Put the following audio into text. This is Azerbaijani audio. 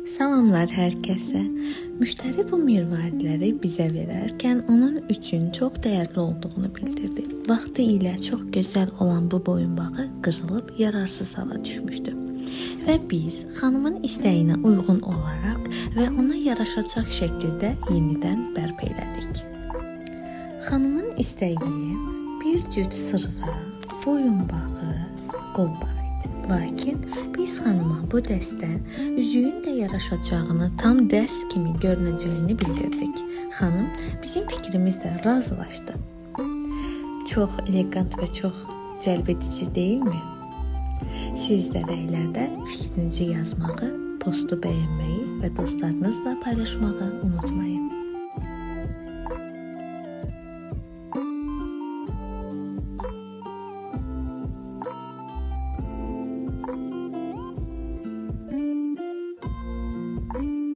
Salamlar hər kəsə. Müştəri bu mirvaridləri bizə verərkən onun üçün çox dəyərli olduğunu bildirdi. Vaxtı ilə çox gözəl olan bu boyunbağı qırılıb yararsız hala düşmüşdü. Və biz xanımın istəyinə uyğun olaraq və ona yaraşacaq şəkildə yenidən bərpa elədik. Xanımın istəyi bir cüt sırğa, boyunbağı, qolbağı idi. Lakin biz xanıma bu dəstə üzüyün də yaraşacağını, tam dəst kimi görünəcəyini bildirdik. Xanım bizim fikrimizlə razılaşdı. Çox elegant və çox cəlbedici deyilmi? Siz də rəylərdə fikrinizi yazmağı, postu bəyənməyi və dostlarınızla paylaşmağı unutmayın.